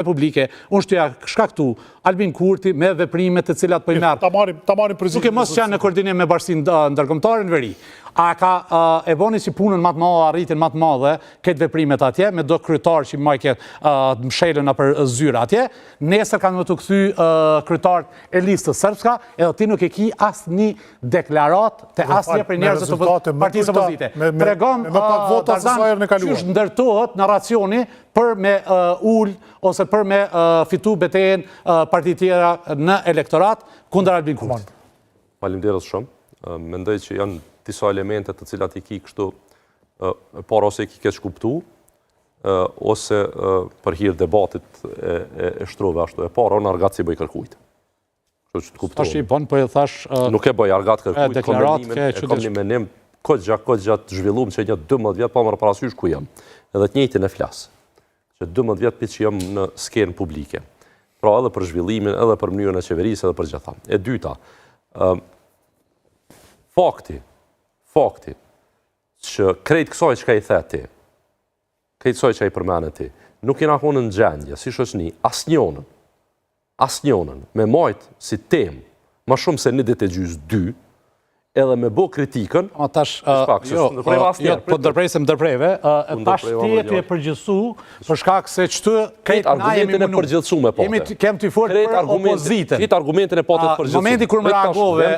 Publike, është ja shkaktu Albin Kurti me veprimet të cilat po i merr. Ta marrim, ta marrim për Duke mos qenë në koordinim me bashkësinë ndërkombëtare në veri. A ka e boni si punën më të madhe, arritjen më të madhe këtë veprimet atje me do kryetar që majke të mshelën nëpër zyra atje, nesër kanë me t'u kthy kryetarët e listës srpska, edhe ti nuk e ki asnjë deklaratë të asnjë prej njerëzve të partisë opozite. Tregon me pak vota se sa herën e kaluar. Qysh ndërtohet narracioni për me ul ose për me fitu betejën parti tjera në elektorat kundër Albin Kurtit. Faleminderit shumë. Mendoj që janë disa elemente të cilat i ki kështu e para ose i ki keqkuptu, ose për hir debatit e, e, e shtrove ashtu. E para, unë argat s'i bëj kërkujt. Kështu që të kuptohemi. Tash i bën, po e thash... Nuk e bëj argat kërkujt, kom mendimin, e kom një menim, kogja, kogja të zhvillum që një 12 vjet pa marrë parasysh ku jam. Edhe të njëjtin e flas. Që 12 vjet pi që jam në skenë publike. Pra edhe për zhvillimin, edhe për mënyrën e qeverisë, edhe për gjitha. E dyta, fakti, fakti, që krejt kësaj çka i the ti, krejt kësaj çka i përmene ti, nuk jena konë në gjendje, si shoqni, asnjonën, asnjonën, me majt si temë, ma shumë se një ditë e gjysë, dy, edhe me bo kritikën, A tash, pak, jo, jo, po ndërprej se më ndërpreve, tash ti je tu e përgjithsu, për shkak se qëtu krejt na jemi argumentin e përgjithsu me pote. Jemi kem të fort për opozitën. Krejt argumentin e pote të përgjithsu. Momenti kur më reagove,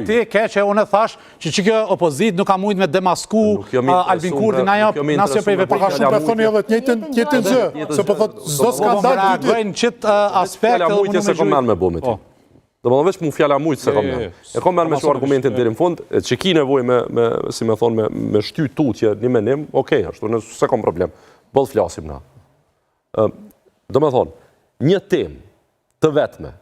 ti keq e unë thash që që kjo opozitë nuk ka mujt me demasku Albin Kurtin ajo nasë prej veprimeve. Pak a shumë po thoni edhe të njëjtën njëjtën gjë, se po thotë çdo po, po, skandal dy ditë. Në qit aspekt edhe unë me kom me bo me ti. Po. Domethënë veç mu fjala mujt s'e kam men. E kam men me çu argumentin deri në fund, e që ki nevojë me me si me thon me me shty tutje një menim, okay, ashtu në s'e kam problem. Boll flasim na. Ë, domethënë, një temë të vetme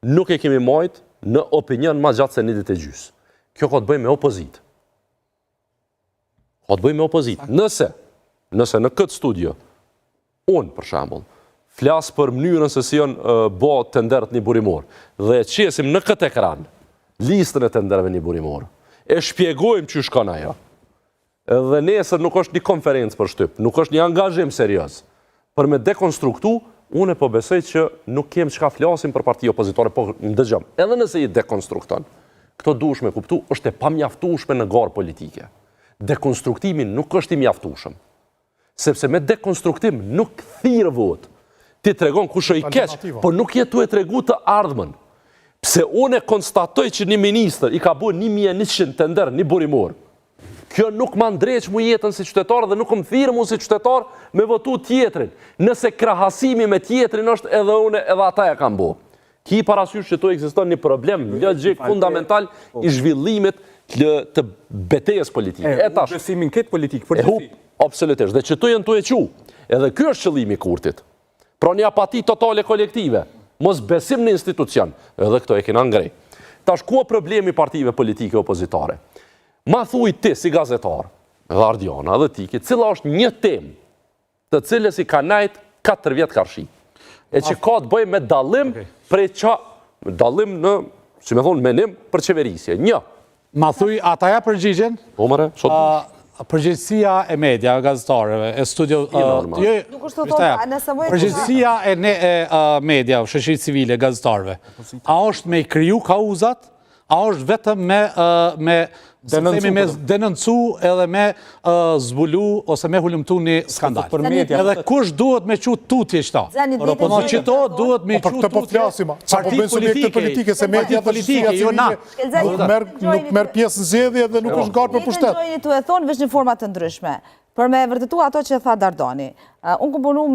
nuk e kemi majt në opinion ma gjatë se një ditë e gjysë. Kjo ka të bëjë me opozitë. Ka të bëjë me opozitë. Nëse, nëse në këtë studio, unë për shembull, flas për mënyrën se si janë bo tenderët njëburimor dhe e qesim në këtë ekran listën e tenderëve njëburimor, e shpjegojmë qysh shkon ajo. Edhe nesër nuk është një konferencë për shtyp, nuk është një angazhim serioz për me dekonstruktu, unë po besoj që nuk kem çka flasim për parti opozitare, po ndëgjom, edhe nëse i dekonstrukton, këto duhesh me kuptu, është e pamjaftueshme në garë politike. Dekonstruktimi nuk është i mjaftueshëm. Sepse me dekonstruktim nuk thirr votë. Ti tregon kush është i keq, por nuk je tu e tregu të ardhmen. Pse unë e konstatoj që një ministër i ka bo 1100 tender njëburimor. Kjo nuk ma ndreq mu jetën si qytetar dhe nuk më thirr mu si qytetar me votu tjetrin. Nëse krahasimi me tjetrin është edhe unë edhe ata e kam bo. Ki parasysh që tu ekziston një problem logjik fundamental po. i zhvillimit të, të betejës politike. E, e tash, besimin këtë politikë, për e hup, absolutisht, dhe që tu janë tu e çu. Edhe ky është qëllimi i Kurtit. Pra një apati totale kolektive, mos besim në institucion, edhe këto e kena ngrej. Tash, ku o problemi i partive politike opozitare? Ma thuj ti si gazetar, dhe Ardiana, dhe Tiki, cila është një temë të cilës i ka najt 4 vjet karshi. E që ka të bëjë me dallim prej qa, dallim në, si me thonë, menim për qeverisje. Një. Ma thuj, a ta jap përgjigjen? Po, more, sot Përgjegjësia e media, gazetarëve, e studio... Jo, Nuk është të thotë, nëse më... Përgjegjësia e media, shoqërisë civile, gazetarëve, a është me i kriju kauzat, A është vetëm me me themi me denoncu edhe me zbulu ose me hulumtu një skandal. Për media. Edhe kush duhet me çu tutje qëta? Po në qëto duhet me çu tutje. Po për këtë po flasim. Ça po bëjnë subjektet politike se media politike, jo na. Nuk merr nuk merr pjesë në zgjedhje dhe nuk është garë për pushtet. Një tu e thonë veç në forma të ndryshme. Për me vërtetu ato që tha Dardani. Unë kom punu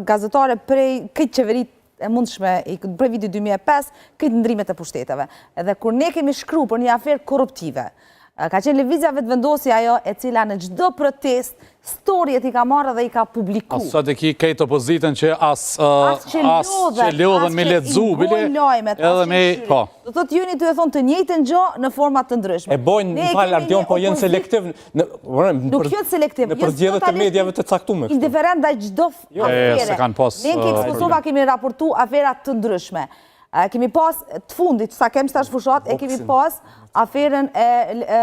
gazetare prej këtë qeverit e mundshme prej vitit 2005, këtë ndrimet e pushteteve. Edhe kur ne kemi shkru për një aferë korruptive, ka qenë Lëvizja Vetëvendosje ajo e cila në çdo protest, storjet i ka marrë dhe i ka publiku. A sot e ki krejt opozitën që as, as që lodhen me lexu, bile, edhe me, po. Do thotë jeni tu e thonë të njëjtën gjë në forma të ndryshme. E bojnë, më fal Ardion, po jenë selektiv, nuk janë selektiv, në përzgjedhje të mediave të caktume. Indiferent ndaj çdo Jo, afere. Ne në Keks Kosova kemi raportu afera të ndryshme. Kemi pas të fundit, sa kemë tash fushat, e kemi pas aferën e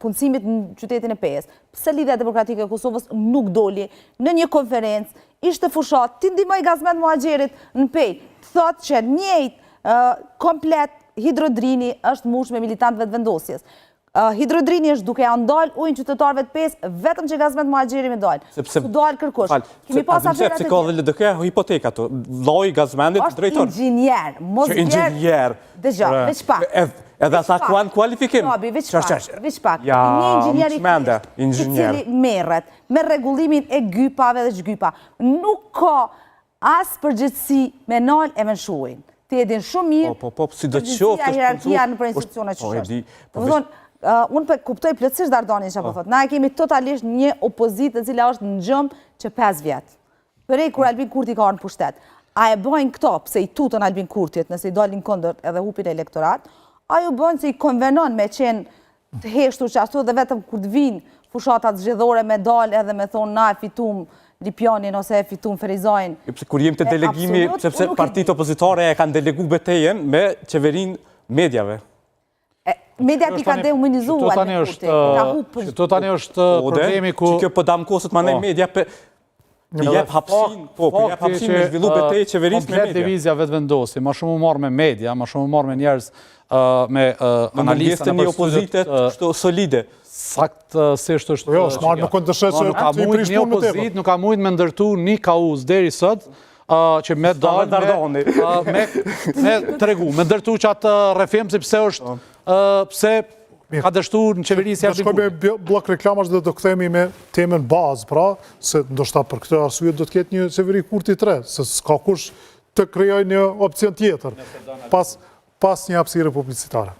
punësimit në qytetin e Pejës. Pse Lidhja Demokratike e Kosovës nuk doli në një konferencë? Ishte fushatë, t'i ndihmoj Gazmend Muhaxherit në Pejë, të thotë që njëjtë komplet Hidrodrini është mush me militantë Vetëvendosjes. Hidrodrini është duke ja ndal ujin qytetarëve të Pejës vetëm që Gazmend Muhaxheri me dalë. Sepse S'u dalë kërkush. Fal, Kemi pas afera të ka dhe LDK hipoteka ato. Vllai i Gazmendit drejtor. Është inxhinier, mos bjer. Inxhinier. Dëgjo, veç pak. Edhe ata kanë kualifikim. Robi, veç pak, veç pak. Ja, një inxhinier i thjeshtë, i cili merret me rregullimin e gypave dhe zhgypa. Nuk ka as përgjegjësi me nal e me lshu ujin. Ti e din shumë mirë. Po, po, po, si do të qoftë. Përgjegjësia, hierarkia nëpër institucione që është. Po, do unë po kuptoj plotësisht Dardanin që po thotë. Na e kemi totalisht një opozitë e cila është në gjumë që 5 vjet. Prej kur Albin Kurti ka ardhur në pushtet. A e bëjnë këto pse i tutën Albin Kurtit, nëse i dalin kundër edhe hupin elektorat, a ju bëjnë se i konvenon me qenë të heshtur që ashtu dhe vetëm kur të vinë fushatat zgjedhore me dalë edhe me thonë na e fitum Lipjanin ose e fitum Ferizajn. Jo, pse kur jemi te delegimi, sepse partitë opozitare e kanë delegu betejën me qeverinë mediave. Mediat i ka dehumanizu Albin Kurti. Këtu tani është po, problemi ku... Që kjo po damkoset ma po. media, I jep hapësinë, po, po jep hapësinë me zhvillu betejë qeverisë me media. Komplet lëvizja Vetëvendosje, ma shumë u marrë me media, ma shumë u marrë me njerëz, me analista në një opozite kështu solide. Saktësisht është... Jo, është marrë me këndëshe që nuk ka mujt një opozitë, nuk ka mujt me ndërtu një kauzë deri sot, që me dalë me, me, me tregu, me ndërtu që atë rrëfim, sepse është, po. pse ka dështu në qeverisje Do shkojmë me bllok reklamash dhe do kthehemi me temën bazë, pra, se ndoshta për këtë arsye do të ketë një qeveri Kurti 3, se s'ka kush të krijojë një opcion tjetër, pas, pas një hapësire publicitare.